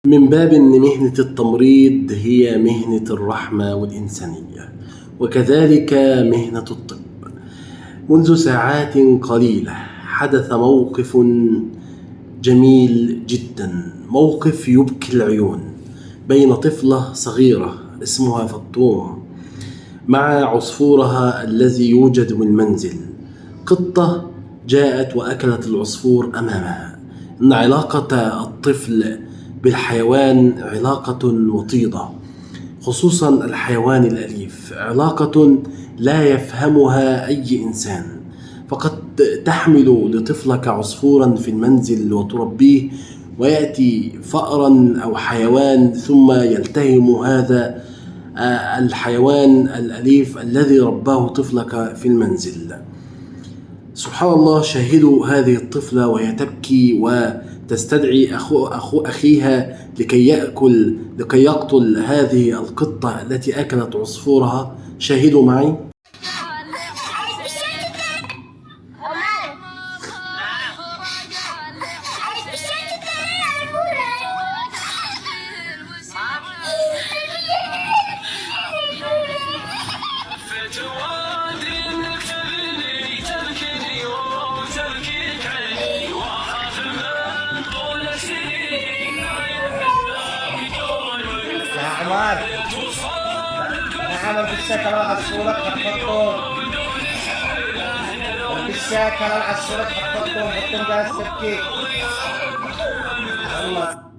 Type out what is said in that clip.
من باب أن مهنة التمريض هي مهنة الرحمة والإنسانية، وكذلك مهنة الطب. منذ ساعات قليلة حدث موقف جميل جدا، موقف يبكي العيون بين طفلة صغيرة اسمها فطوم مع عصفورها الذي يوجد بالمنزل. قطة جاءت وأكلت العصفور أمامها. إن علاقة الطفل بالحيوان علاقة وطيدة، خصوصا الحيوان الأليف، علاقة لا يفهمها أي إنسان. فقد تحمل لطفلك عصفورا في المنزل وتربيه، ويأتي فأرا أو حيوان ثم يلتهم هذا الحيوان الأليف الذي رباه طفلك في المنزل. سبحان الله، شاهدوا هذه الطفلة وهي تبكي وتستدعي أخو أخيها لكي يقتل هذه القطة التي أكلت عصفورها. شاهدوا معي. يا عمار، نعم. البسة العصفورة تحطهم، البسة العصفورة تحطهم، حطهم جالس تبكي. يلا.